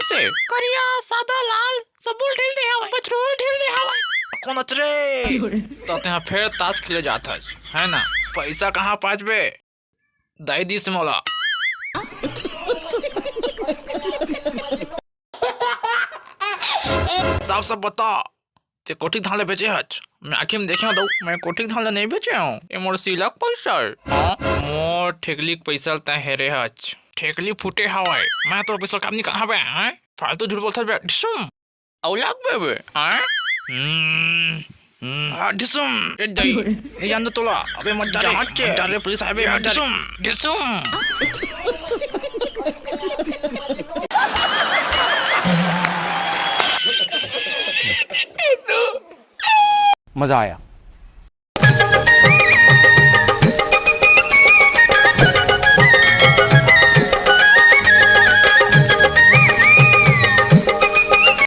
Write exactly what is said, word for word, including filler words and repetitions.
से करिया, सादा, लाल, सब ल ढील दे हवय, पेट्रोल ढील दे हवय। कोन अच रे? त तेहा फेर तास खेले जात हच, है ना? पैसा कहाँ पाचबे? दाई दिस मोला। साफ साफ बता, ते कोठी धान ले बेचे हच? मैं आँखी में देखे हूँ, मैं कोठी धान ले नहीं बेचे हूँ। ये मोर सिलक पैसा हे। हाँ, मोर ठेकली के पैसा ल तैं हेरे हच। ठेकली फूटे हवय। मैं तोर पैसा ल काबर निकाल हवे, हैं? फालतू झूठ बोलत हच बे, ढिसुम। अउ लाग बे बे, हैं? हम्म, हम्म, हाँ, ढिसुम। ए दई, ए जान दे तोला। अबे मत डरे, मत डरे, पुलिस आबे, मत डरे। ढिसुम, ढिसुम। मजा आया।